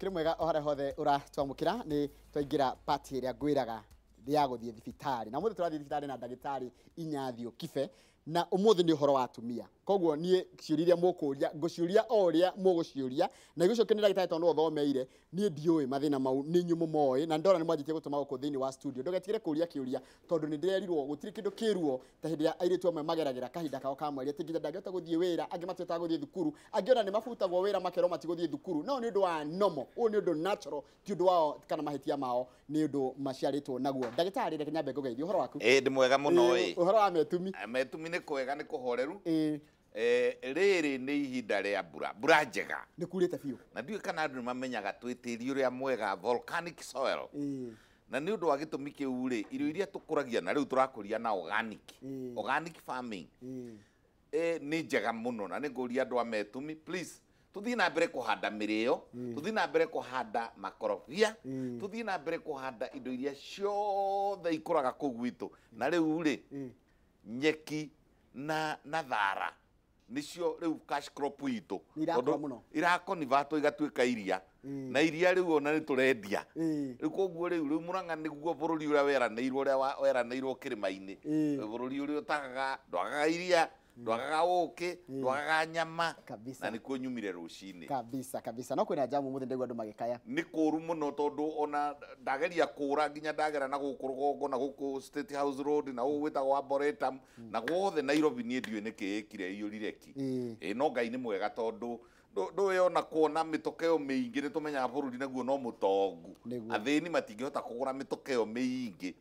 Ukire mwega o haria hothe uratwamukira ni twaingira party ĩrĩa ngwĩraga ya gũthiĩ thibitarĩ na ũmũthĩ tũrathiĩ thibitarĩ na ndagĩtarĩ Inyathiũ Kibe na ũmũthĩ nĩ ũhoro wa atumia. Koguo niĩ ciũria iria mũkũria ngũciũria o ũrĩa mũgũciũria na igũcokia nĩ ndagĩtarĩ tondũ nĩwe ũthomeire. Niĩ ndiũĩ mathĩna mau nĩ inyuĩ mũmoĩ na ndona nĩ mwanjĩtie gũtũma gũkũ thĩinĩ wa studio. Ndũgetigĩre kũria kĩũria tondũ nĩ ndĩrerirwo gũtirĩ kĩndũ kĩruo ta hĩndĩ ĩrĩa airĩtu amwe mageragĩra kahinda kao ka mweri atĩ nginya ndangĩhota gũthiĩ wĩra, angĩ matihotaga gũthiĩ thukuru, angĩ ona nĩ mabutagwo wĩra makerwo matigũthiĩ thukuru. No nĩ ũndũ wa normal, ũyũ nĩ ũndũ natural, ti ũndũ wao kana mahĩtia mao, nĩ ũndũ maciarĩtwo naguo. Ndagĩtarĩ, reke nyambe ngũgeithie. Ũhoro waku? Ĩ, ndĩ mwega mũno ĩ. Ũhoro wa metumi? Metumi nĩ kwega, nĩ kũhoreru. Rĩrĩ nĩ ihinda rĩa mbura, mbura njega. Nĩ kurĩte biũ. Na ndiũĩ kana andũ nĩ mamenyaga twĩ tĩri ũrĩa mwega, volcanic soil. Na nĩ ũndũ wa gĩtũmi kĩu rĩ, irio iria tũkũragia na rĩu tũrakũria na organic, organic farming, nĩ njega mũno. Na nĩ ngũria andũ a metumi, please, tũthiĩ na mbere kũhanda mĩrĩo, tũthiĩ na mbere kũhanda makorobia, tũthiĩ na mbere kũhanda indo iria ciothe ikũraga kũu gwitũ. Na rĩu rĩ, nyeki na thara nicio rĩu cash crop itũ. Nĩ irakũra mũno. Irakonivатwo igatuĩka iria. Na iria rĩu ona nĩ tũrendia. Rĩu koguo rĩu Murang'a nĩguo bũrũri ũrĩa weranĩirwo, ũrĩa weranĩirwo kĩrĩma-inĩ. Bũrũri ũrĩa ũtagaga, ndwagaga iria, ndwagaga ũkĩ, ndwagaga nyama. Kabisa. Na nĩkuo nyumire rũcinĩ. Kabisa, kabisa. No kwĩna jamu ũmũthĩ ndaigua andũ magĩkaya. Nĩ kũũru mũno tondũ ona ndageria kũũra nginya ndagera na gũkũ rũgongo na gũkũ State House Road na gũkũ gwĩtagwo Arboretum na guothe Nairobi niĩ ndiũĩ nĩkĩ ĩkire ĩiyũrire ki. Ĩ, no Ngai nĩ mwega tondũ ndũĩ ona kuona mĩtokeo mĩingĩ nĩ tũmenyaga bũrũri naguo no mũtongu. Athĩni matingĩhota kũgũra mĩtokeo mĩingĩ.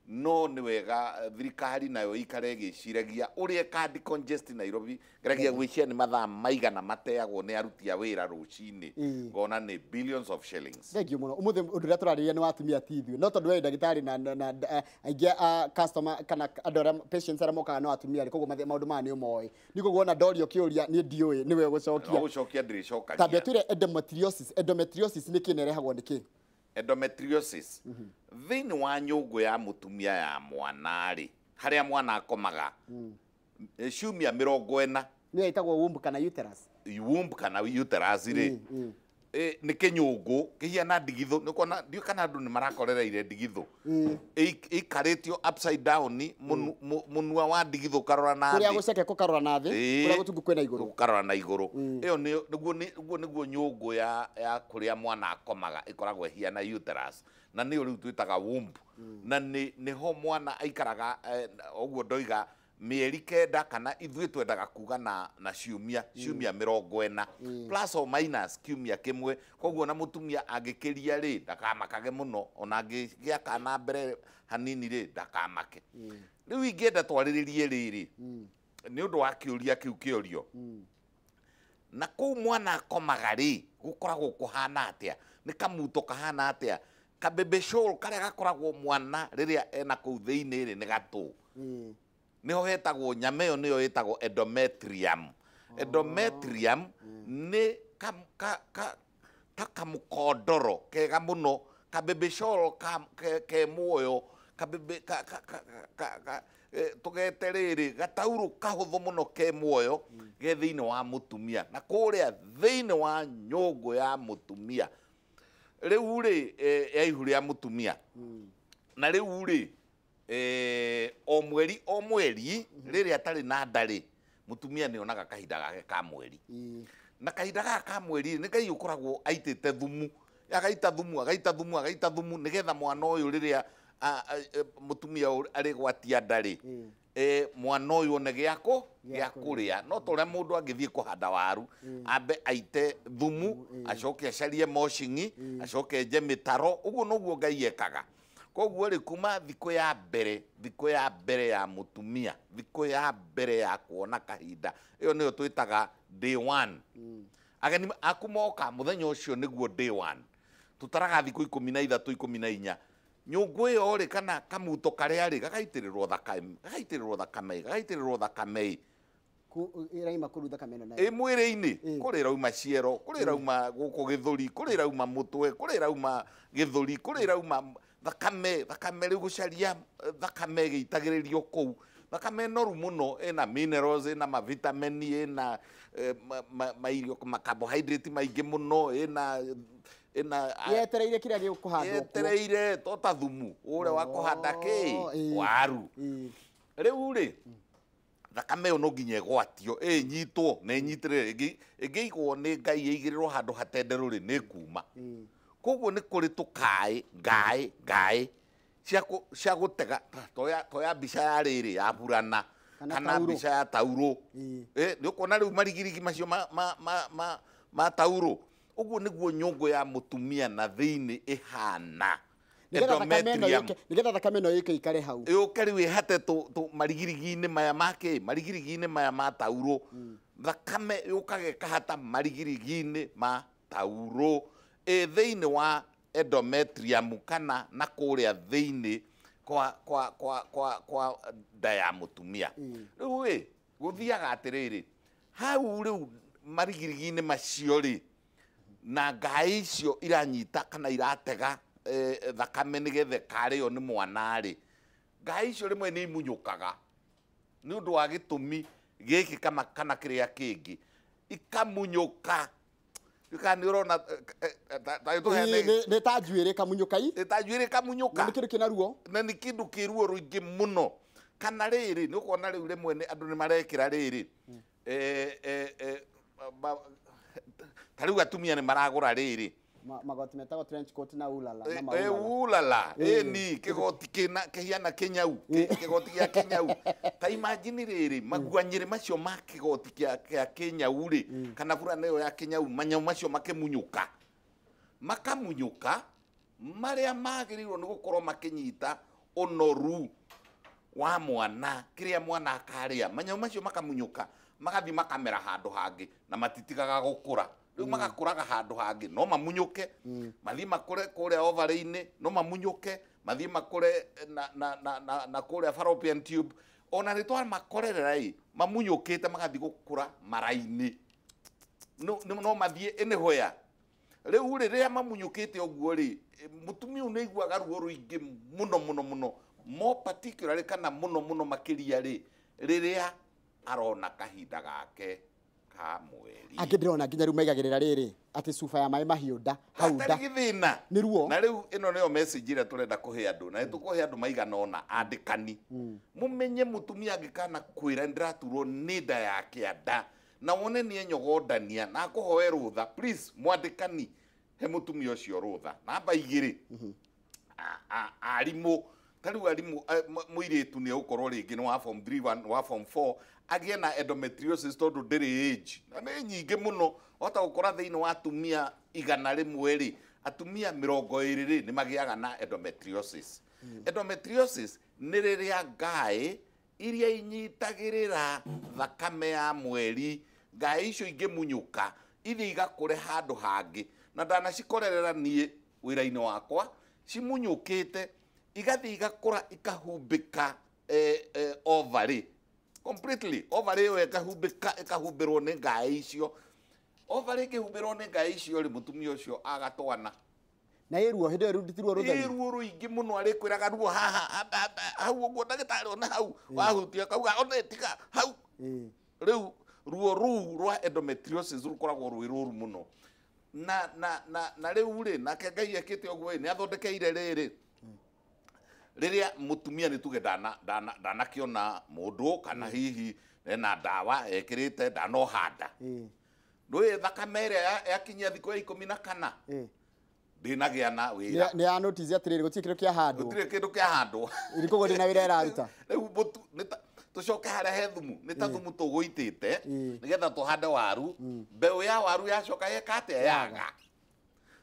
No nĩ wega thirikari nayo ĩikare ĩgĩciragia ũrĩa ĩka decongest Nairobi. Ngeragia gwĩciria nĩ mathaa maigana mateagwo nĩ aruti a wĩra rũcinĩ. Ngona nĩ billions of shillings. Thank you mũno. Ũmũthĩ ũndũ ũrĩa tũrarĩrĩria nĩ wa atumia ti ithuĩ. No tondũ we ndagĩtarĩ na aingĩ a customer kana andũ arĩa patients arĩa mokaga no atumia rĩ, koguo maũndũ maya nĩ ũmoĩ. Nĩ koguo wona ndorio kĩũria niĩ ndiũĩ, nĩwe ũgũcokia. No gũcokia ndĩrĩcokagia. Tambia twĩre endometriosis. Endometriosis nĩ kĩ na ĩrehagwo nĩ kĩ? Endometriosis. Thĩinĩ wa nyũngũ ya mũtumia ya mwana rĩ, harĩa mwana akomaga, ciumia 40. Nĩyo ĩtagwo womb kana uterus? Womb kana uterus rĩ, nĩ kĩnyũngũ kĩhiana ndigithũ. Nĩ ũkuona, ndiũĩ kana andũ nĩ marakorereire ndigithũ. Ĩikarĩtio upside down, mũnua wa ndigithũ ũkarora na Kũrĩa thĩ. gũceke kũkarora na thĩ, kũrĩa gũtungu kwĩna igũrũ. Gũkarora na igũrũ. Ĩyo nĩguo nĩguo nyũngũ ya kũrĩa mwana akomaga ĩkoragwo ĩhiana uterus. Na nĩyo rĩu twĩtaga womb. Na nĩho mwana aikaraga, ũguo ndoiga mĩeri 9 kana ithuĩ twendaga kuga na ciumia, ciumia 40. Plus or minus kiumia kĩmwe. Koguo na mũtumia angĩkĩria rĩ, ndakamakage mũno, ona angĩgĩa kana mbere hanini rĩ, ndakamake. Rĩu ingĩenda twarĩrĩrie rĩrĩ, nĩ ũndũ wa kĩũria kĩu kĩorio. Na kũu mwana akomaga rĩ, gũkoragwo kũhana atĩa? Nĩ kamuto kahana atĩa? Kabebe shawl karĩa gakoragwo mwana rĩrĩa ena kũu thĩinĩ rĩ, nĩ gatũ. Nĩho hetagwo nyama ĩyo nĩyo ĩtagwo endometrium. Endometrium nĩ ta kamũkondoro kega mũno, kabebe shawl ke muoyo, kabebe ka, ka, ka, ka, ka, tũgete rĩrĩ, gataurũ kahũthũ mũno ke muoyo, ge thĩinĩ wa mũtumia. Na kũrĩa thĩinĩ wa nyũngũ ya mũtumia. Rĩu rĩ, ya ihu rĩa mũtumia. Na rĩu rĩ, o mweri, o mweri, rĩrĩa atarĩ na nda rĩ, mũtumia nĩ onaga kahinda gake ka mweri. Na kahinda gaka ka mweri nĩ Ngai ũkoragwo aitĩte thumu. Agaita thumu, agaita thumu, agaita thumu, nĩgetha mwana ũyũ rĩrĩa, mũtumia ũyũ arĩgwatia nda rĩ, mwana ũyũ one gĩa Gĩa gĩa kũrĩa. No ta ũrĩa mũndũ angĩthiĩ kũhanda waru, ambe aite thumu, acoke acarie mocingi, acoke enje mĩtaro, ũguo noguo Ngai ekaga. Koguo rĩ, kuma thikũ ya mbere, thikũ ya mbere ya mũtumia, thikũ ya mbere ya kuona kahinda, ĩyo nĩyo twĩtaga day one. Ageni aku moka mũthenya ũcio nĩguo day one. Tũtaraga thikũ 13, 14. Nyũngũ ĩyo rĩ, kana kamuto karĩa rĩ, gagaitĩrĩrwo thakame, gagaitĩrĩrwo thakame, gagaitĩrĩrwo thakame. Ĩraima kũu thakame ĩno nayo. Ĩ mwĩrĩ-inĩ, kũrĩ ĩrauma ciero, kũrĩ ĩrauma gũkũ gĩthũri, kũrĩ ĩrauma mũtwe, kũrĩ ĩrauma gĩthũri, kũrĩ ĩrauma thakame, thakame rĩu gũcaria thakame ĩgĩitagĩrĩrio kũu. Thakame noru mũno, ĩna minerals, ĩna mavitamini, ĩna mairio, ma carbohydrate maingĩ mũno, ĩna ĩna Yetereire kĩrĩa gĩkũhandwo kuo. Yetereire to ta thumu ũrĩa wa kũhanda kĩ waru. Rĩu rĩ, thakame ĩyo no nginya ĩgwatio, ĩnyitwo na ĩnyitĩrĩre. Ĩngĩigwo nĩ Ngai ĩigĩrĩrwo handũ hatenderũ rĩ, nĩ ĩkuma. Koguo nĩ kũrĩ tũkaĩ ngaĩ ngaĩ cia gũtega, toya mbica ya rĩrĩ ya burana kana mbica ya tauro. Nĩ ũkuona rĩu marigirigi macio ma tauro. Ũguo nĩguo nyũngũ ya mũtumia na thĩinĩ ĩhana. Nĩgetha thakame ĩno yũke ikare hau. Yũke rĩu ĩhate marigirigi-inĩ maya ma kĩ, marigirigi-inĩ maya ma tauro. Thakame yũkaga ĩkahata marigirigi-inĩ ma tauro ĩ thĩinĩ wa endometrium kana na kũrĩa thĩinĩ kwa kwa kwa kwa kwa nda ya mũtumia. Rĩu ĩ gũthiaga atĩrĩrĩ, hau rĩu marigirigi-inĩ macio rĩ, na ngai icio iranyita kana iratega thakame nĩgetha ĩkarĩo nĩ mwana rĩ, ngai icio rĩmwe nĩ imunyũkaga nĩ ũndũ wa gĩtũmi gĩkĩ kana kĩrĩa kĩngĩ, ikamunyũka. Kana nĩ ũrona nĩ ta njuĩrĩ kamunyũka i? Nĩ ta njuĩrĩ kamunyũka. Na nĩ kĩndũ kĩna ruo? Na nĩ kĩndũ kĩ ruo rũingĩ mũno. Kana rĩrĩ, nĩ ũkuona rĩu rĩmwe andũ nĩ marekĩra rĩrĩ, ta rĩu atumia nĩ maragũra rĩrĩ magoti metagwo trench coat na ulala na maulala. Ulala ni kĩgoti kĩna kĩhiana kĩnyau, kĩgoti gĩa kĩnyau. Ta imagine rĩrĩ maguanyĩrĩ macio ma kĩgoti kĩa kĩnyau rĩ, kana burana ĩyo ya kĩnyau, manyau macio makĩmunyũka, makamunyũka marĩa magĩrĩirwo nĩ gũkorwo makĩnyita ũnoru wa mwana, kĩrĩa mwana akarĩa, manyau macio makamunyũka magathiĩ makamera handũ hangĩ na matitigaga gũkũra. Rĩu magakũraga handũ hangĩ, no mamunyũke mathiĩ makũre kũrĩa ovary-inĩ, no mamunyũke mathiĩ makũre na kũrĩa fallopian tube. Ona nĩ twamakorerera ĩ, mamunyũkĩte magathiĩ gũkũra mara-inĩ, no mathiĩ anywhere. Rĩu rĩ, rĩrĩa mamunyũkĩte ũguo rĩ, mũtumia ũyũ nĩ aiguaga ruo rũingĩ mũno mũno mũno, more particularly kana mũno mũno makĩria rĩ, rĩrĩa arona kahinda gake ka mweri. Angĩ ndĩrona nginya rĩu maigagĩrĩra rĩrĩ atĩ cuba ya maĩ mahiũ nda hau nda. Hatarĩ gĩthĩna. Nĩ ruo. Na rĩu ĩno nĩyo message ĩrĩa tũrenda kũhe andũ, na nĩtũkũhe andũ maigana ũna andĩkani. Mũmenye mũtumia angĩkana kwĩra nĩndĩraturwo nĩ nda ya kĩanda, na wone nĩ enyogondania na akũhoe rũtha, please mwandĩkani he mũtumia ũcio rũtha. Namba igĩrĩ, arimũ, ta rĩu arimũ, mũirĩtu nĩ egũkorwo rĩngĩ nĩ wa form 3, wa form 4, agĩe na endometriosis tondũ ndĩrĩ age, na nĩ nyingĩ mũno. Wahota gũkora thĩinĩ wa atumia 100 rĩ, atumia 20 rĩ nĩ magĩaga na endometriosis. Endometriosis nĩ rĩrĩa ngaĩ iria inyitagĩrĩra thakame ya mweri, ngaĩ icio ingĩmunyũka ithiĩ igakũre handũ hangĩ, na ndanacikorerera niĩ wĩra-inĩ wakwa, cimunyũkĩte igathiĩ igakũra ikahumbĩka ovary completely. Ovary ĩyo ĩkahumbĩka, ĩkahumbĩrwo nĩ ngaĩ icio. Ovary ĩngĩhumbĩrwo nĩ ngaĩ icio rĩ, mũtumia ũcio agatwana. Na ĩ ruo, hĩndĩ ĩyo rĩu ti ruo rũtheri. Ĩ ruo rũingĩ mũno, arĩkwĩraga ruo haha, hau ũguo ndagĩtarĩ ona hau, wahutia akauga one tiga hau. Rĩu ruo rũu rwa endometriosis rũkoragwo rwĩ rũru mũno. Na rĩu rĩ, nake Ngai ekĩte ũguo ĩ, nĩ athondekeire rĩrĩ. Rĩrĩa mũtumia nĩ tuge ndanakĩona mũndũ kana hihi ena ndawa ekĩrĩte ndanohanda. Ndũĩ thakame ĩrĩa yakinyia thikũ ya 14 ndĩnagĩa na wĩra. Nĩ ya notice atĩrĩrĩ, gũtirĩ kĩndũ kĩahandwo. Gũtirĩ kĩndũ kĩahandwo. Koguo ndĩna wĩra ĩraruta. Rĩu tũcoke harĩa he thumu, nĩ ta thumu tũgũitĩte nĩgetha tũhande waru. Mbeũ ya waru yacoka yeka atĩa? Yaga.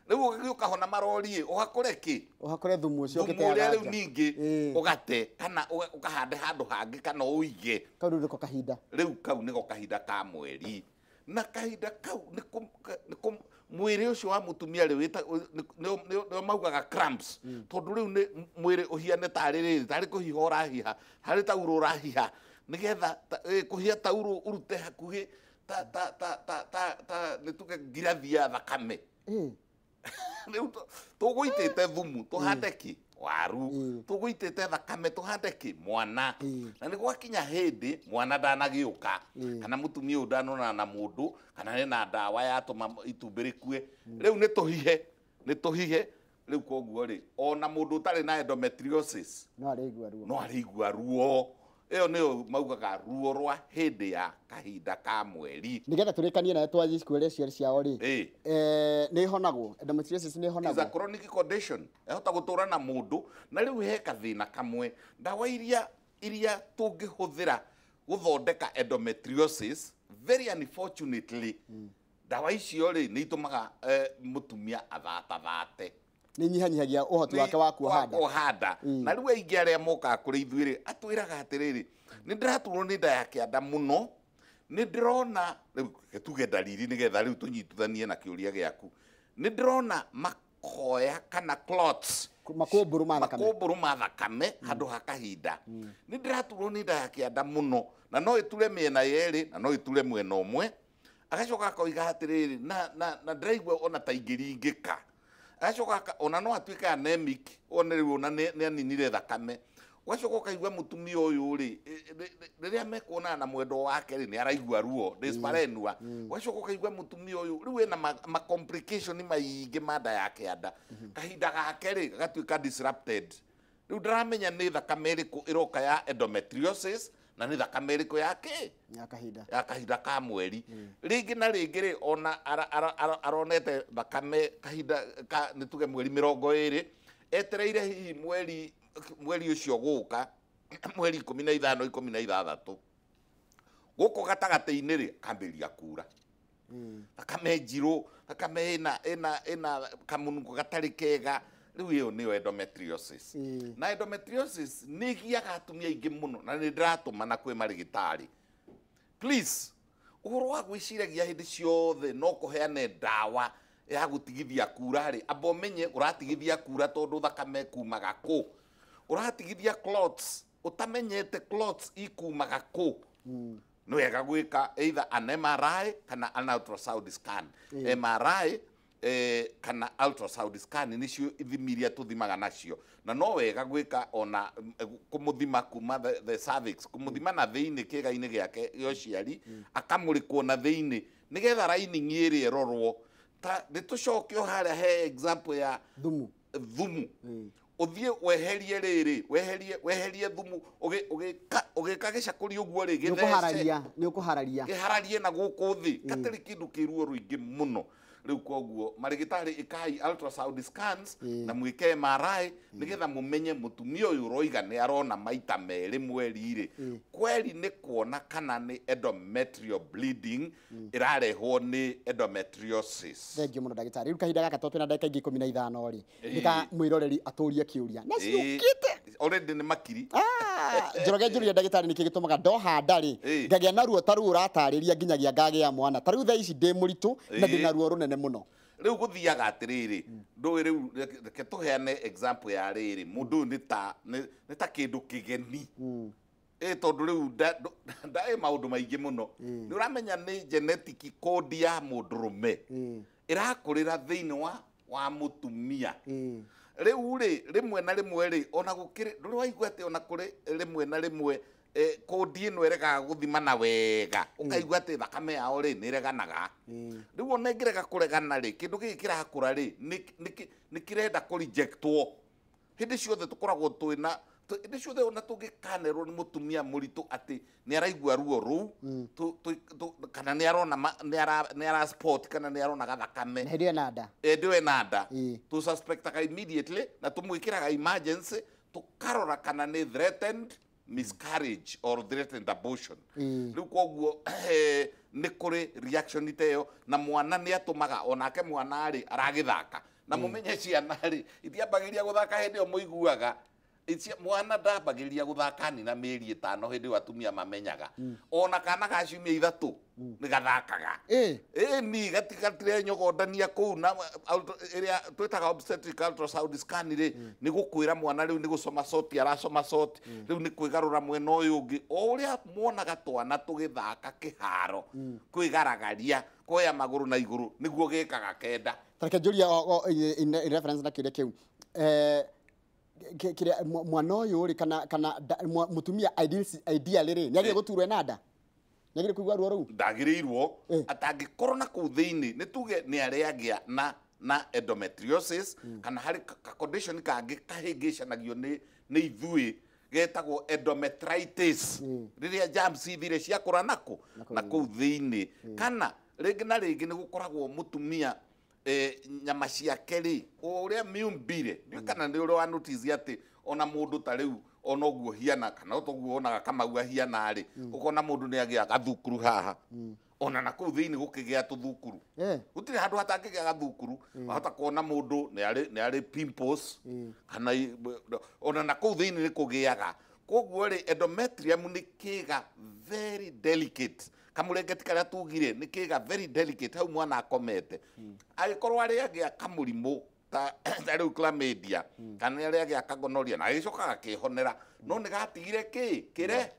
Rĩu ũgagĩũka hona marori ĩ, ũhakũre kĩ? Ũhakũre thumu ũcio Thumu ũrĩa rĩu ningĩ ũgate kana ũkahande handũ hangĩ kana ũige. Kau rĩu nĩko kahinda. Rĩu kau nĩko kahinda ka mweri. Na kahinda kau nĩko mwĩrĩ ũcio wa mũtumia rĩu nĩo maugaga cramps. Tondũ rĩu nĩ mwĩrĩ ũhiane tarĩ rĩrĩ, tarĩ kũhiha ũrahiha, harĩ tauro ũrahiha, nĩgetha kũhiha tauro ũrute hakuhĩ ta nĩ tuge ngirathi ya thakame. Rĩu tũgũitĩte thumu tũhande kĩ? Waru. Tũgũitĩte thakame tũhande kĩ? Mwana. Na nĩ gwakinya hĩndĩ mwana ndanagĩũka, kana mũtumia ũyũ ndanonana na mũndũ, kana ena ndawa yatũma itumbĩ rĩkue, rĩu nĩ tũhihe. Nĩ tũhihe rĩu koguo rĩ ona mũndũ ũtarĩ na endometriosis no arĩigua ruo. No arĩigua ruo. Ĩyo nĩyo maugaga ruo rwa hĩndĩ ya kahinda ka mweri. Nĩgetha tũrĩkanie nayo twathiĩ kwĩra ciari ciao rĩ, nĩ ĩhonagwo endometriosis? Nĩ Is a ĩhonagwo? chronic condition ĩhota gũtũra na mũndũ. Na rĩu he kathĩna kamwe, ndawa iria tũngĩhũthĩra gũthondeka endometriosis, very unfortunately, ndawa icio rĩ nĩ itũmaga mũtumia athatathate. Nĩ nyihanyihagia ũhoti wake wa kuoha nda. Kuoha nda. Na rĩu aingĩ arĩa mokaga kũrĩ ithuĩ rĩ, atwĩraga atĩrĩrĩ, nĩ ndĩraturwo nĩ nda ya kĩanda mũno, nĩ ndĩrona rĩu, reke tuge ndariri nĩgetha rĩu tũnyitithanie na kĩũria gĩaku. Nĩ ndĩrona makoya kana clots, makũmbũrũ ma thakame. Makũmbũrũ ma thakame handũ ha kahinda. Nĩ ndĩraturwo nĩ nda ya kĩanda mũno, na no ĩture mĩena yerĩ na no ĩture mwena ũmwe. Agacoka akoiga atĩrĩrĩ, na ndĩraigua ona ta ingĩringĩka. Agacoka ona no atuĩke anemic, one rĩu ona nĩ aninire thakame. Ũgacoka ũkaigua mũtumia ũyũ rĩ, rĩrĩa mekuonana na mwendwa wake rĩ, nĩ araigua ruo, dyspareunia. Ũgacoka ũkaigua mũtumia ũyũ rĩu ena ma complication maingĩ ma nda ya kĩanda. Kahinda gake rĩ gagatuĩka disrupted. Rĩu ndaramenya nĩ thakame ĩrĩkũ ĩroka ya endometriosis na nĩ thakame ĩrĩkũ ya kĩ ya kahinda. Ya kahinda ka mweri. Rĩngĩ na rĩngĩ rĩ, ona aronete thakame kahinda ka, nĩ tuge mweri 20, etereire hihi mweri ũcio gũka, mweri 15, 16, gũkũ gatagatĩ-inĩ rĩ, akambĩrĩria kura thakame njirũ, thakame ĩna kamũnungo gatarĩ kega. Rĩu ĩyo nĩyo endometriosis. Na endometriosis nĩ ĩgiaga atumia aingĩ mũno, na nĩ ndĩratũmana kwĩ marĩgĩtarĩ, please, ũhoro wa gwĩciragia hĩndĩ ciothe no kũheane ndawa ya gũtigithia kura rĩ, amba ũmenye ũratigithia kura tondũ thakame kumaga kũ, ũratigithia clots ũtamenyete clots ikumaga kũ. Nĩ wega gwĩka either an MRI kana an ultrasound scan. MRI kana ultrasound scan nĩcio ithimi iria tũthimaga nacio, na no wega gwĩka ona kũmũthima kuma the cervix, kũmũthima na thĩinĩ kĩĩga-inĩ gĩake gĩa ũciari, akamũrĩkwo na thĩinĩ nĩgetha lining ĩrĩa ĩrorwo. Ta nĩ tũcoke o harĩa he example ya thumu. Thumu. Ũthiĩ weherie rĩrĩ, weherie thumu, ũgĩka gĩcakũri ũguo rĩ, nĩ gĩthece. Ũkũhararia, nĩ ũkũhararia. Kĩhararie na gũkũ thĩ gatarĩ kĩndũ kĩ ruo rũingĩ mũno. Rĩu koguo marĩgĩtarĩ, ĩkai ultrasound scans na mwĩke MRI nĩgetha mũmenye mũtumia ũyũ ũroiga nĩ arona maita merĩ mweri rĩ, kweri nĩ kuona kana nĩ endometrial bleeding ĩrarehwo nĩ endometriosis. Thengiũ mũno, ndagĩtarĩ. Rĩu kahinda gaka to twĩna ndagĩka ingĩ 15 rĩ, nĩ ka mwĩroreri atũrie kĩũria na ciũkĩte. Already nĩ makiri. Ah, Njoroge, njũria ndagĩtarĩ, nĩkĩ gĩtũmaga ndoha nda rĩ ngagĩa na ruo ta rũu ũratarĩria nginyagia ngagĩa mwana? Ta rĩu thaa ici ndĩ mũritũ na ndĩna ruo rũnene mũno. Rĩu gũthiaga atĩrĩrĩ, ndũĩ rĩu reke tũheane example ya rĩrĩ, mũndũ ũyũ nĩ ta kĩndũ kĩgeni ĩ, tondũ rĩu nda ĩ maũndũ maingĩ mũno. Nĩ ũramenya nĩ genetic code ya mũndũrũme ĩrakũrĩra thĩinĩ wa mũtumia. Rĩu rĩ, rĩmwe na rĩmwe rĩ, ona gũkĩrĩ, ndũrĩ waigua atĩ ona kũrĩ rĩmwe na rĩmwe kũndi ĩno ĩregaga gũthimana wega, ũkaigua atĩ thakame yao rĩ nĩ ĩreganaga. Rĩu ona ĩngĩrega kũregana rĩ, kĩndũ gĩkĩ kĩrakũra rĩ, nĩ kĩrenda kũrejectwo hĩndĩ ciothe. Tũkoragwo twĩna hĩndĩ ciothe, ona tũngĩkanerwo nĩ mũtumia mũritũ atĩ nĩ araigua ruo rũu kana nĩ arona nĩ ara spot kana nĩ arona gathakame na hĩndĩ ĩyo na nda. Ĩndĩ we na nda, tũsuspectaga immediately na tũmwĩkĩraga emergency, tũkarora kana nĩ threatened miscarriage or threatened abortion. Rĩu koguo nĩ kũrĩ reaction ta ĩyo, na mwana nĩ atũmaga onake mwana rĩ aragĩthaka, na mũmenye ciana rĩ itiambagĩrĩria gũthaka hĩndĩ ĩyo mũiguaga. Mwana ndambagĩrĩria gũthaka nina mĩeri 5, hĩndĩ ĩyo atumia mamenyaga. Ona kana ga ciumia 3 nĩ gathakaga. Ĩ ni gatirenyogodania kũu na ĩrĩa twĩtaga obstetric ultrasound scan rĩ, nĩ gũkwĩra mwana rĩu nĩ gũcoma soti, aracoma soti, rĩu nĩ kwĩgarũra mwena ũyũ ũngĩ, o ũrĩa muonaga twana tũgĩthaka kĩharo, kwĩgaragaria, kuoya magũrũ na igũrũ, nĩguo gĩkaga kenda. Tareke njũria in reference na kĩũria kĩu, kĩrĩa mwana ũyũ rĩ, kana mũtumia ideally rĩ, nĩ agĩrĩire gũturwo ena nda? Nĩ agĩrĩire kũigua ruo rũu? Ndagĩrĩirwo. Atangĩkorwo na kũu thĩinĩ, nĩ tuge nĩ arĩagĩa na na endometriosis kana harĩ ka condition kangĩ kahĩngĩcanagio nĩ ithuĩ getagwo endometritis, rĩrĩa germs ithire ciakũra nakũ na kũu thĩinĩ. Kana rĩngĩ na rĩngĩ nĩ gũkoragwo mũtumia nyama ciake rĩ ũrĩa mĩũmbire, kana nĩ ũrĩa wa notice atĩ ona mũndũ ta rĩu ona ũguo hiana kana ũtoguo wonaga Kamau ahiana rĩ, ũkona mũndũ nĩ agĩa gathukuru haha, ona na kũu thĩinĩ gũkĩgĩa tũthukuru, gũtirĩ handũ hatangĩgĩa gathukuru. Wahota kuona mũndũ nĩ arĩ pimples kana ona na kũu thĩinĩ nĩ kũgĩaga. Koguo rĩ, endometrium nĩ kĩga very delicate, kamũrengeti karĩa tugire nĩ kĩga very delicate hau mwana akomete. Angĩkorwo arĩ agĩa kamũrimũ ta rĩu chlamydia kana nĩ arĩ agĩa kagonoria na agĩcoka gakĩhonera, no nĩ gatigire kĩ kĩre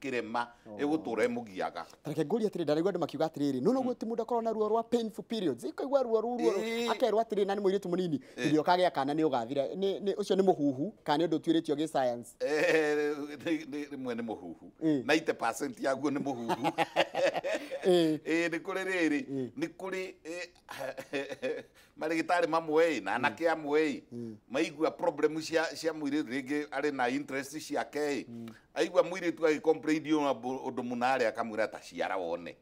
kĩrema ĩgũtũra ĩmũgiaga. Tareke ngũrie atĩrĩ, ndaraigua andũ makiuga atĩrĩrĩ, no noguo ti mũndũ akorwo na ruo rwa painful periods, ikaigua ruo rũu ruo akerwo atĩrĩ, na nĩ mũirĩtu mũnini, hĩndĩ ĩyo kagĩa kana nĩ ũgathira. Ũcio nĩ mũhuhu kana nĩ ũndũ ũtuĩrĩtio gĩ science? Rĩmwe nĩ mũhuhu, 90% yaguo nĩ mũhuhu. Nĩ kũrĩ rĩrĩ, nĩ kũrĩ marĩgĩtarĩ mamwe na anake amwe maigua problem cia mũirĩtu, rĩngĩ arĩ na interest ciake, aigua mũirĩtu agĩcomplain ũndũ mũna rĩ, akamwĩra ta ciara wone.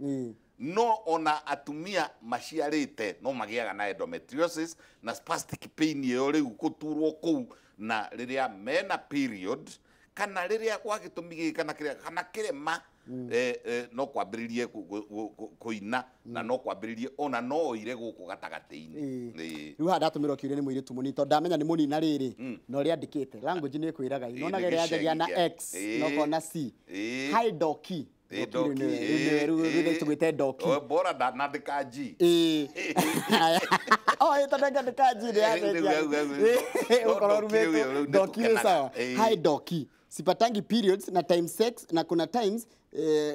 No ona atumia maciarĩte no magĩaga na endometriosis na spastic pain ĩyo rĩu gũturwo kũu, na rĩrĩa mena period kana rĩrĩa kwa gĩtũmi gĩkĩ kana kĩrĩa kana kĩrema, no kwambĩrĩrie kũina na no kwambĩrĩrie ona no oire gũkũ gatagatĩ-inĩ. Rĩu haha ndatũmĩrwo kĩũria nĩ mũirĩtu mũnini, tondũ ndamenya nĩ mũnini na rĩrĩ na ũrĩa andĩkĩte language nĩ ĩkwĩraga, nonaga ĩrĩa yanjagia na X na ũkona C. Hi doki. Doki doki. Bora nandĩka G. Oh, ĩtondũ ngandĩka G nĩ yacenjia. Ũkorwo rumĩtwo doki nĩ sawa. Hi doki. Sipatangi periods na time sex, na kuna times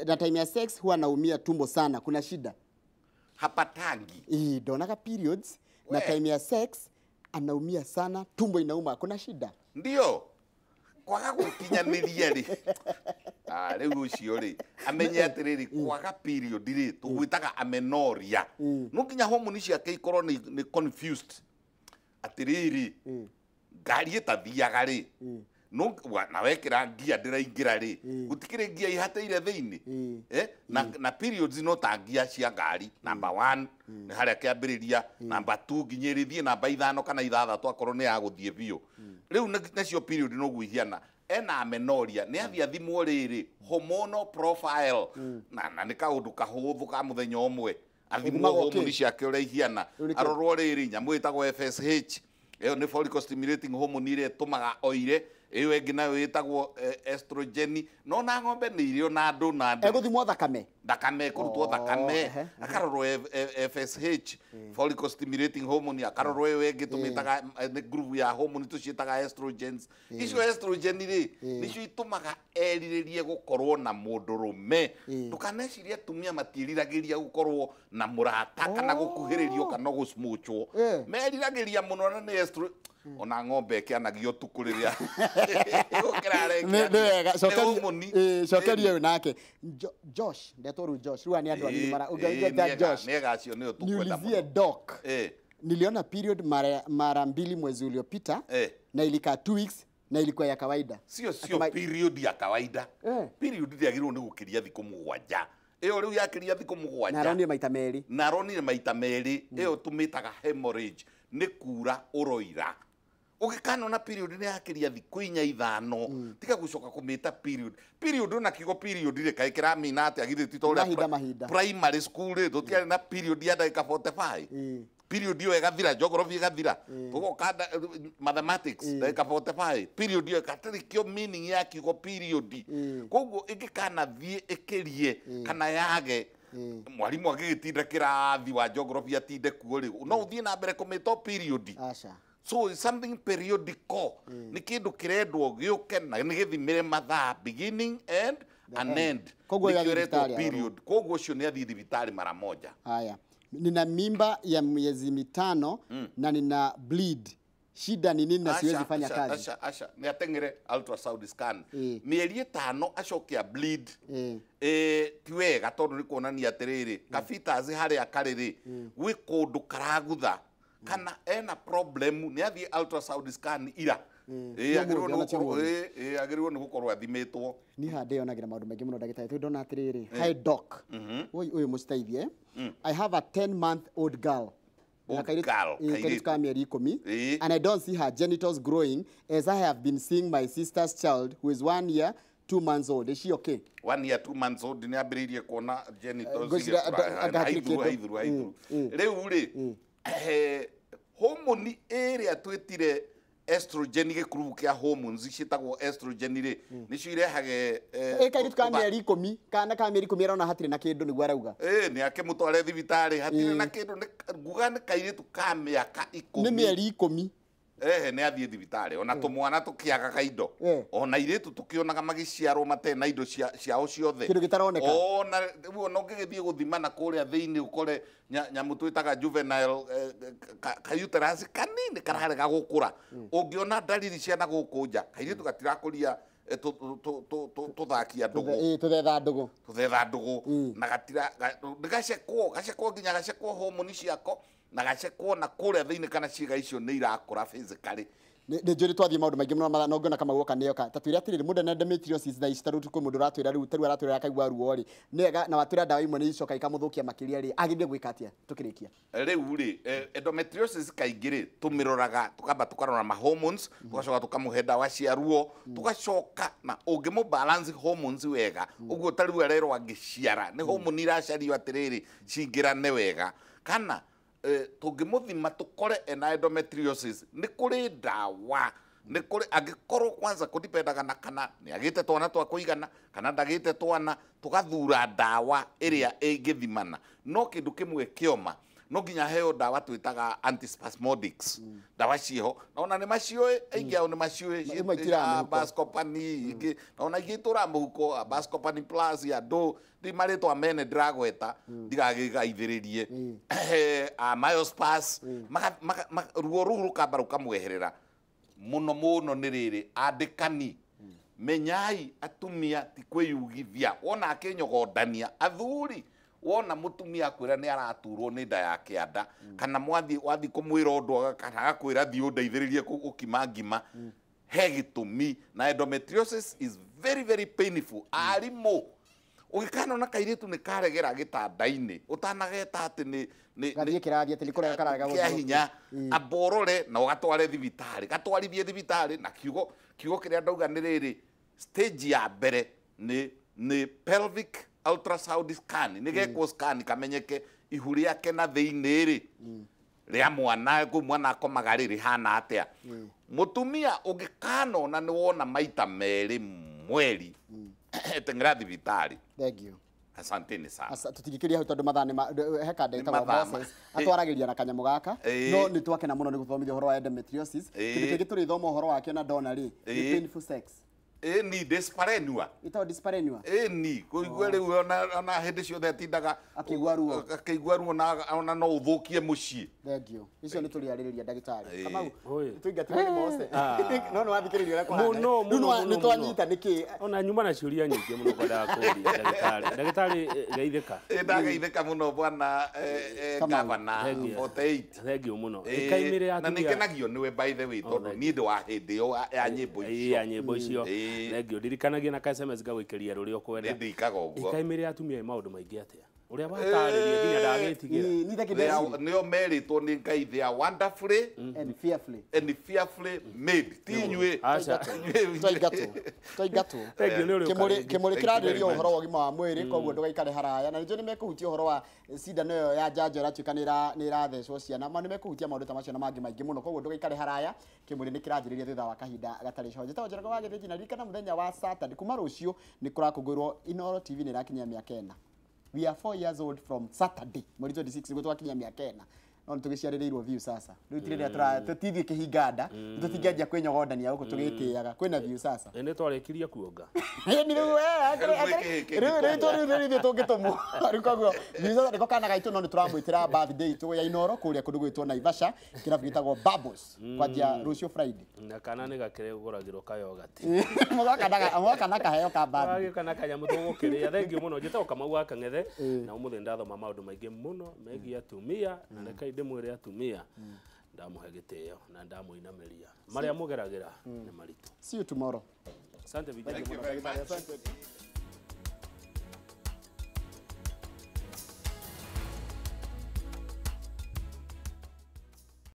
na time ya sex huwa naumia tumbo sana. Kuna shida? Hapatangi. Donaga periods na time ya sex anaumia sana, tumbo inauma. Kuna shida? Ndio. Kwaga gũkinyanĩria rĩ, rĩu ũcio rĩ amenye atĩrĩrĩ, kwaga period rĩ tũgwĩtaga amenorrhea. No nginya hormone ciake ikorwo nĩ confused atĩrĩrĩ, ngari ĩtathiaga rĩ, no na wekĩra ngia ndĩraingĩra rĩ, gũtikĩrĩ ngia ihatĩire thĩinĩ. Na periods no ta ngia cia ngari. Number 1 nĩ harĩa kĩambĩrĩria, number 2 nginya ĩrĩthiĩ namba 5 kana 6 akorwo nĩ ya gũthiĩ biũ. Rĩu nacio period no ihiana. Ena amenorrhea nĩ athiĩ athimwo rĩrĩ hormonal profile, na nĩ kaũndũ kahũthũ ka mũthenya ũmwe, athimwo hormone ciake ũrĩa ihiana, arorwo rĩrĩ nyamũ ĩtagwo FSH, ĩyo nĩ follicle stimulating hormone ĩrĩa ĩtũmaga oire, ĩyo ĩngĩ nayo ĩtagwo estrogen. No na ng'ombe nĩ irio na andũ na andũ. Egũthimwo thakame? Thakame, kũrutwo thakame, akarorwo FSH, follicle stimulating hormone, akarorwo ĩyo ĩngĩ tũmĩtaga nĩ group ya hormone tũciĩtaga estrogens. Icio estrogen rĩ nĩcio itũmaga erirĩrie gũkorwo na mũndũrũme. Ndũkanecirie atumia matiĩriragĩria gũkorwo na mũrata kana gũkuhĩrĩrio kana gũcmuchwo, meriragĩria mũno na nĩ estrogen. Ona ng'ombe ĩkĩanagio ũtukũ rĩrĩa nĩ cokeria ũyũ nake Josh, ndetwo rĩu Josh, rĩu nĩ andũ anini mara ũngĩenda Josh. Niulizie doc, niliona period mara 2 mwezi uliopita na ilikaa 2 weeks na ilikuwa ya kawaida. Sio period ya kawaida. Period ndĩagĩrĩirwo nĩ gũkĩria thikũ 7. Ĩyo rĩu yakĩria thikũ 7. Na aronire maita merĩ. Na aronire maita merĩ, ĩyo tũmĩtaga hemorrhage, nĩ kura ũroira. Ũgĩkana na period nĩ yakĩria thikũ 4 5, tiga gũcoka kũmĩta period. Period ona kiugo period rĩ kaĩ kĩramina atĩa? Githĩ ti ta ũrĩa primary school rĩ tũtiarĩ na period ya ndagĩka 45. Period ĩyo ĩgathira, geography ĩgathira, tũgoka mathematics ndagĩka 45. Period ĩyo ĩgatirĩ kĩo meaning ya kiugo period. Koguo ĩngĩkana thiĩ ĩkĩrie kana yage, mwarimũ agĩgĩtinda kĩrathi wa geography atinde kuo rĩ, no ũthiĩ na mbere kũmĩta period. Aca. So it's something periodical. Nĩ kĩndũ kĩrendwo gĩũke na nĩ gĩthimĩre mathaa, beginning and an end. Koguo Nĩkĩo ĩretwo period. Koguo ũcio nĩ athiĩ thibitarĩ mara moja. Haya. Nina mimba ya miezi 5 na nina bleed. Shida ni nini na siwezi fanya kazi? Aca nĩ ateng'ere ultrasound scan. Mĩeri 5 acoke a bleed. Ti wega tondũ nĩ kuonania atĩrĩrĩ, ka fetus harĩa karĩ rĩ, gwĩ kũndũ karagutha Kana ena problem nĩ athiĩ ultrasound scan ira. Agĩrĩirwo nĩ gũkorwo athimĩtwo. Niĩ haha ndĩyonagira maũndũ maingĩ mũno ndagĩtarĩ, tondũ ndona atĩrĩrĩ, hi doc, ũyũ mũciteithie. I have a 10-month old girl. Kairĩtu ka mĩeri 10, and I don't see her genitals growing as I have been seeing my sister's child who is 1 year 2 months old. Is she okay? 1 year 2 months old nĩ ambĩrĩirie kuona genitals. Haithuru. Rĩu rĩ, homoni ĩrĩa twĩtire estrogen, gĩkurubu kĩa hormones ciĩtagwo estrogen rĩ, nĩcio irehage kairĩtu ka mĩeri 10, kana ka mĩeri 10 arona hatirĩ na kĩndũ nĩguo arauga. Nĩ akĩmũtware thibitarĩ hatirĩ na kĩndũ, nguga nĩ kairĩtu ka mĩaka 10. Nĩ mĩeri 10. Nĩ athiĩ thibitarĩ ona tũmwana tũkĩagaga indo, ona irĩtu tũkĩonaga magĩciarwo matarĩ na indo ciao ciothe, kĩndũ gĩtaroneka. Ona rĩu ona ũngĩgĩthiĩ gũthima na kũrĩa thĩinĩ ũkore nyamũ twĩtaga juvenile ka uterus kanini kararega gũkũra. Ũngĩona ndariri cia na gũkũ nja, kairĩtu gatirakũria tũthakia ndũgũ, tũthetha ndũgũ, tũthetha ndũgũ, na gatira gacekwo nginya gacekwo homoni ciako, na gacekwo na kũrĩa thĩinĩ kana ciĩga icio nĩ irakũra physically. Nĩ njũĩ twathiĩ maũndũ maingĩ mũno, no ngĩona kama guoka nĩoka. Ta twĩre atĩrĩrĩ, mũndũ ena endometriosis thaa ici, ta rĩu kwĩ mũndũ ũratwĩra rĩu, ta rĩu aratwĩra akaigua ruo rĩ, nĩwega, na watwĩra ndawa imwe nĩ icoka ikamũthũkia makĩria rĩ, agĩrĩire gwĩka atĩa tũkĩrĩkia? Rĩu rĩ, endometriosis kaingĩ rĩ, tũmĩroraga, tũkamba tũkarora ma hormones, tũgacoka tũkamũhe ndawa cia ruo, tũgacoka na ũngĩmũ balance hormones wega, ũguo ta rĩu arerwo angĩciara, nĩ hormone iracario atĩrĩrĩ, cingĩrane wega. Kana tũngĩmũthima tũkore ena endometriosis, nĩ kũrĩ ndawa, nĩ kũrĩ angĩkorwo kwanza kũdipendaga na kana nĩ agĩte twana twa kũigana kana ndagĩte twana, tũgathura ndawa ĩrĩa ĩngĩthimana. No kĩndũ kĩmwe kĩoma, no nginya heo ndawa twĩtaga antispasmodics, ndawa ciĩho, na ona nĩ maciũĩ, aingĩ ao nĩ maciũĩ, Bascopany ingĩ, na ona ingĩ itũraga mũhuko, Bascopany plus, andũ ndi marĩtwa mene ndĩragweta ndigagĩgaithĩrĩrie, myospas, ruo rũu rũkamba rũkamweherera mũno mũno. Nĩ rĩrĩ, andĩkani, menyai atumia ti kwĩyugithia, wona akĩnyogondania athuri, wona mutumia akwĩra nĩ araturwo nĩ nda ya kĩanda, kana wathi kũmwĩra ũndũ kana agakwĩra thiĩ ũndeithĩrĩrie gũkima ngima, he gĩtũmi. Na endometriosis is very very painful. Arimũ ũgĩkanona kairĩtu nĩ karegera gĩtanda-inĩ, ũtanageta atĩ nĩ gathiĩ kĩrathi atĩ nĩ kũrega kararega kĩa hinya, amborore na ũgatware thibitarĩ, gatwarithie thibitarĩ. Na kiugo kĩrĩa ndauga nĩ rĩrĩ, stage ya mbere nĩ pelvic ultrasound scan, nĩ gekwo scan kamenyeke ihu rĩake na thĩinĩ rĩ rĩa mwana, kũu mwana akomaga rĩ rĩhana atĩa. Mũtumia ũngĩkanona nĩ wona maita merĩ mweri, teng'era thibitarĩ. Thank you. Asanteni sana. Tũtingĩkĩria hau tondũ mathaa nĩ he kanda ĩtagwo Moses atwaragĩria na kanyamũ gaka, no nĩ twakena mũno nĩ gũthomithia ũhoro wa endometriosis. Kĩndũ kĩngĩ tũrĩthoma ũhoro wakĩo na ndona rĩ, nĩ painful sex. Ni dyspareunia. Ĩtagwo dyspareunia. Ni kũigua rĩu ona hĩndĩ ciothe atindaga akĩigua ruo, akĩigua ruo, na ona no ũthũkie mũciĩ. Thank you. Icio nĩ tũrĩarĩrĩria ndagĩtarĩ. Kamau, tũingatirwo nĩ Mose. No nĩ wathikĩrĩria ũrĩa kũhana. Rĩu nĩ twanyita nĩkĩ. Ona nyuma na ciũria nyingĩ mũno ngwendaga kũũria ndagĩtarĩ. Ndagĩtarĩ geithĩka. Ndageithĩka mũno bwana gavana 48. Thank you mũno. Ĩkaimĩre atumia. Na nĩngenagio nĩwe by the way, tondũ niĩ ndĩ wa hĩndĩ ĩyo ya nyĩmbo icio. Ya nyĩmbo icio. Thank you. Ndirikanagia na ka SMS gagũikĩria rũrĩa ũkwenda. Nĩndĩkaga ũguo. Ĩkaimĩre atumia ĩ maũndũ maingĩ atĩa? Ũrĩa watarĩria nginya ndagĩtigĩra. Nĩo merĩtwo nĩ Ngai, they are wonderfully and fearfully and fearfully made. Ti inyuĩ. Twaingatwo. Thank you nĩ ũrĩ ũka. Kĩmũrĩ kĩrarĩrĩria ũhoro wa ũgima wa mwĩrĩ, koguo ndũgaikare haraya. Na nĩnjũĩ nĩmekũhutia ũhoro wa cindano ĩyo ya njanjo ĩratuĩka nĩ ĩrathecwo ciana. Ma nĩmekũhutia maũndũ ta macio na mangĩ maingĩ mũno, koguo ndũgaikare haraya. Kĩmũrĩ nĩ kĩranjĩrĩria thutha wa kahinda gatarĩ coho. Njĩtagwo Njoroge wa Gĩthĩnji, na ririkana mũthenya wa Saturday kuma rũciũ nĩ kũrakũngũĩrwo Inooro TV nĩ ĩrakinyia mĩaka 4. We are 4 years old from Saturday, mweri 26 nĩguo twakinyia mĩaka 4. No nĩtũgĩciarĩrĩirwo view sasa. Rĩu ti rĩrĩa tũtithiĩ kĩhinganda, tũtingĩanjia kwĩnyogondania gũkũ tũgĩtĩaga. Kwĩna view sasa. Nĩ twarĩkirie kuonga. Nĩ rĩu rĩu ithuĩ tũngĩtũmwo. Rĩu koguo view sasa nĩko kana gaitũ, no nĩtũramwĩtĩra birthday itũ ya Inooro kũrĩa kũndũ gwĩtwo Naivasha, kĩrabu gĩtagwo Bubbles, kwanjia rũciũ Friday. Na kana nĩ gakĩgũragĩrwo kayogati. Mũgoka na kaheo ka birthday. Gagĩũka na kanyamũ tũgũkĩrĩa. Thank you mũno. Njĩtagwo Kamau wa Kang'ethe, na ũmũthĩ ndathoma maũndũ maingĩ mũno megiĩ atumia, na reke Ndĩmwĩre atumia ndamũhe gĩtĩo na ndamũinamĩria marĩa mũgeragĩra nĩ maritũ. See you tomorrow. Asante vijana. Thank you very much. Asante.